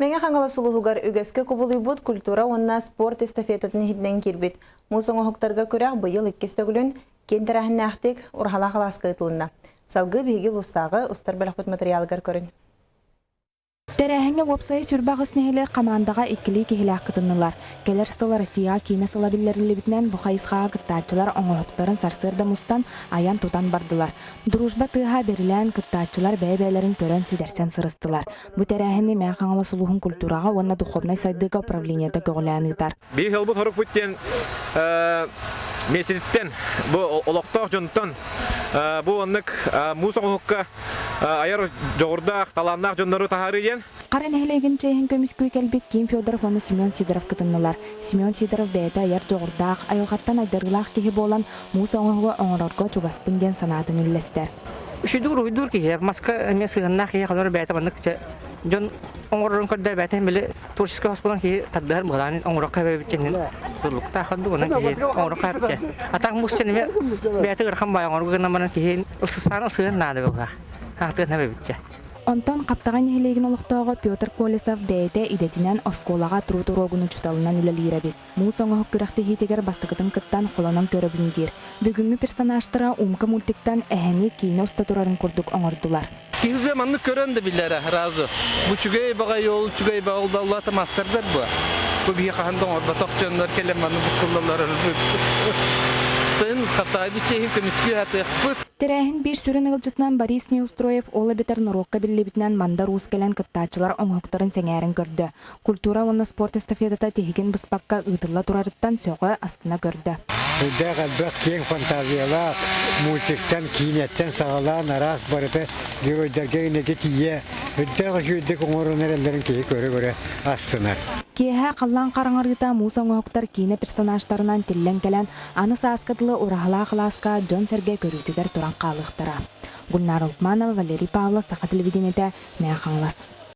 Мэҥэ Хаҥалас улууһугар үгэскэ кубулуйбут культура уонна спорт эстафетатын иһитинэн киирбит муус оҥоһуктарга күрэх быйыл иккис төгүлүн киэн тэрээһиннээхтик Ураһалаах алааска ыытылынна. Салгыы биһиги улуустааҕы устар бөлөхпүт матырыйаалыгар көрүн. Тэрээһиҥҥэ уопсайа 28 нэһилиэк хамаандаҕа иккилии киһилээх кытыннылар. Кэлэр сыл Россияҕа киинэ сыла биллэриллибитинэн бу хайысхаҕа кыттааччылар оҥоһуктарын сарсыарда мустан, айан-тутан бардылар. Дружба тыаһа бэрилээн кыттааччылар бэйэ-бэйэлэрин көрөн сидэрсэн сырыстылар. Бу тэрээһини Мэҥэ Хаҥалас улууһун культураҕа уонна духовнай сайдыыга управлениета көҕүлээн ыытар. Биир ылбыт хорукпут диэн миэстэтиттэн бу олохтоох дьонтон бу оннук муус оҥоһукка айар дьоҕурдаах, талааннаах дьоннору таһаарыы диэн. Хара нэһилиэгин чиэһин көмүскүү кэлбит Ким Федоров уонна Семен Сидоров кытыннылар. Семен Сидоров бэйэтэ айар дьоҕурдаах, айылҕаттан айдарыылаах киһи буолан, муус оҥоһугу оҥорорго чугаспын диэн санаатын үллэстэр. Үчүгэй уруһуйдуур киһи, маска эмиэ сыһыаннаах киһи холор бэйэтэ маннык дьон оҥорорун көрдөөбөтө били творческий хоспунан киһи тардыһар быһалаан оҥороххо эбэбит диэн тутулуктаах ордук онон киһи оҥороххо эбитэ. А так муус дьэн эмиэ бэйэтэ ыарахан баай оҥорго гынан баран киһи ылсыстаан ылсыан наада буолла. Аатыан эбэбитчэ. Онтон Хаптаҕай нэһилиэгин олохтооҕо Петр Колесов бэйэтэ идэтинэн оскуолаҕа труд уруогун учууталынан үлэлиир эбит. Муус оҥоһук күрэхтэһиитигэр бастакытын кыттан холонон көрөбүн диир. Бүгүҥҥү персонажтара Умка мультиктан эһэни киинэ уста турарын курдук оҥордулар. Киһи маннык көрөн да билэрэ сразу. Бу үчүгэй баҕайы ол үчүгэй баҕа ол да маастардар буо. Бу биһи хаһан да оҥорботох дьоннор кэлэн манны буккуллаллар. Тын хатаайбыт чэйин көмүскүү сатыахпыт. Тэрээһин биир сүрүн ыалдьытынан Борис Неустроев ол эбэтэр норуокка биллибитинэн Мандар Уус кэлэн кыттааччылар оҥоһуктарын сэҥээрэн көрдө. Культура уонна спорт эстафетата тиһигин быспакка ыытылла турарыттан сөҕө, астына көрдө. Сүрдээх элбэх киэҥ фантазиялаах мультиктан, киинэттэн саҕалаан араас барыта геройдарга инники тиийэ үрдээх үчүгэйдик оҥорон эрэллэрин киһи көрө-көрө астынар. Киэһэ халлаан хараҥарыыта муус оҥоһуктар киинэ персонажтарынан тиллэн кэлэн, аны сааска дылы ураһалаах алааска дьон-сэргэ көрүүтүгэр туран хаалыахтара. Гульнара Лукманова, Валерий Павлов, Саха телевидениетэ, Мэҥэ Хаҥалас.